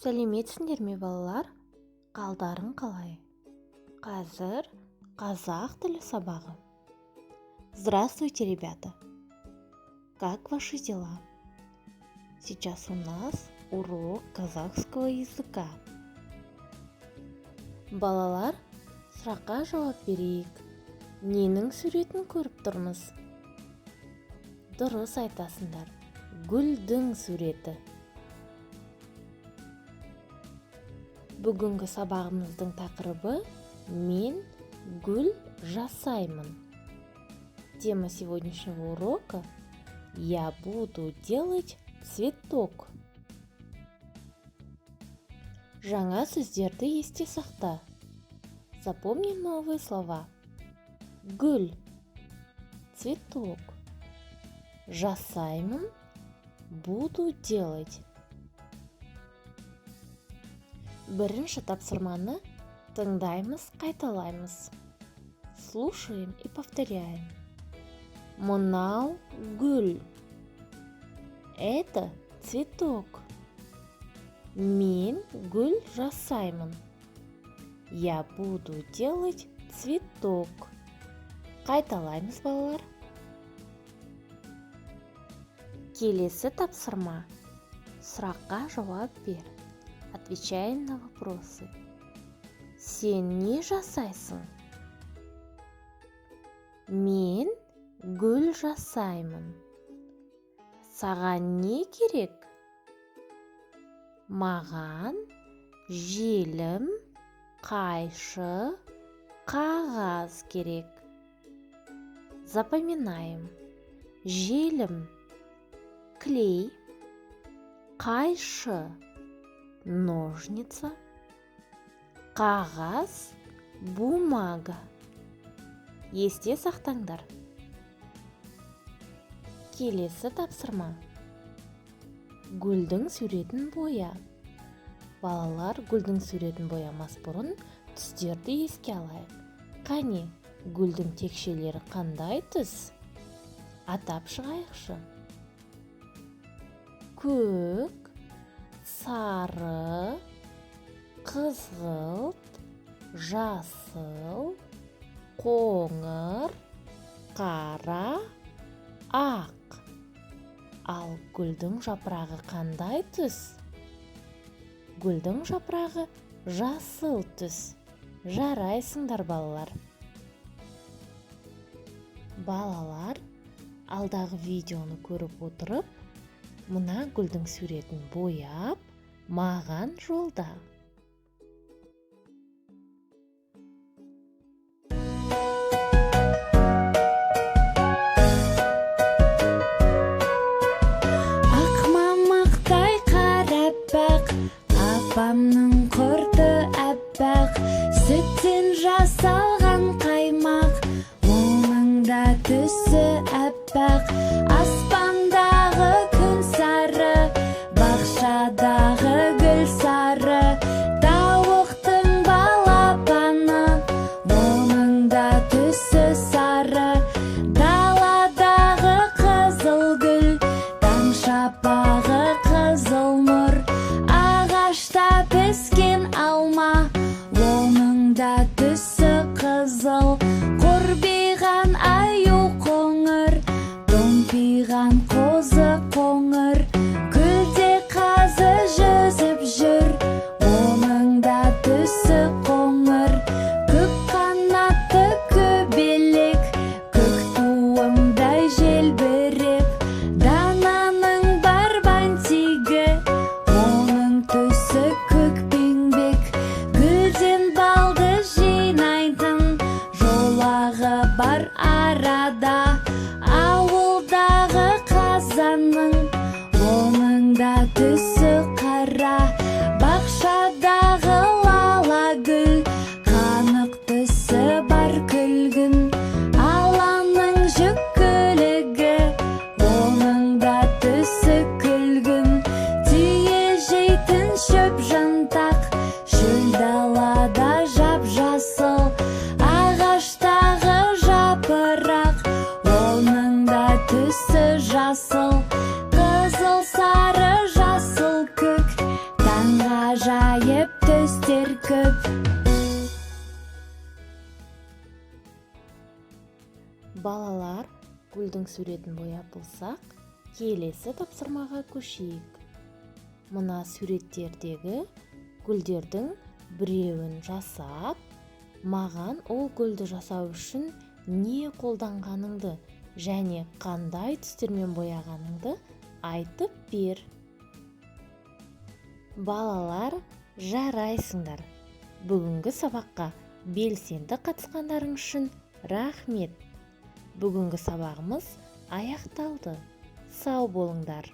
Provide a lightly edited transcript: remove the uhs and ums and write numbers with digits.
Сәлеметсіңдер ме, балалар? Қалдарың қалай? Қазір қазақ тілі сабағы. Здравствуйте, ребята! Как ваши дела? Сейчас у нас урок казахского языка. Балалар, сұраққа жауап берейік. Ненің суретін көріп тұрмыз? Дұрыс айтасыңдар, гүлдің суреті. Бүгінгі сабағымыздың тақырыбы: «Мен гүл жасаймын». Тема сегодняшнего урока: «Я буду делать цветок». Жаңа сөздерді есте сақта. Запомни новые слова. Гүл – цветок, жасаймын – буду делать. Бірінші тапсырманы тыңдаймыз, қайталаймыз. Слушаем и повторяем. Мынау гүл. Это цветок. Мен гүл жасаймын. Я буду делать цветок. Қайталаймыз, балалар. Келесі тапсырма. Сұраққа жауап бер. Отвечаем на вопросы. Сен не жасайсың? Мен гүл жасаймын. Саған не керек? Маған желім, қайшы, қағаз керек. Запоминаем. Желім – клей, қайшы – ножницы, қағаз – бумага. Есте сақтаңдар. Келесі тапсырма. Гүлдің суретін боя. Балалар, гүлдің суретін боямас бұрын түстерді еске алайық. Қане, гүлдің текшелері қандай түс? Атап шығайықшы. Көк, сары, қызғылт, жасыл, қоңыр, қара, ақ. Ал гүлдің жапырағы қандай түс? Гүлдің жапырағы жасыл түс. Жарайсыңдар, балалар! Балалар, алдағы видеоны көріп отырып, мына гүлдің суретін бояп, маған жолда. Ақ мамықтай қараппақ, апамның құрты аппақ, сүттен жасалған қаймақ, оның да түсі аппақ. Аспандағы күн сары, бақшадағы гүл сары, тауықтың балапаны, оның да түсі сары. Даладағы қызыл гүл, таң шапағы қызыл нұр, ағашта піскен алма, оның да түсі қызыл. Қорбиған аю қоңыр, томпиған қозы қоңыр, көлде қазы жүзіп. Балалар, гүлдің суретін бояп болсақ, келесі тапсырмаға көшейік. Мына суреттердегі гүлдердің біреуін жасап, маған ол гүлді жасау үшін не қолданғаныңды және қандай түстермен бояғаныңды айтып бер. Балалар, жарайсыңдар! Бүгінгі сабаққа белсенді қатысқандарың үшін рахмет. Бүгінгі сабағымыз аяқталды. Сау болыңдар!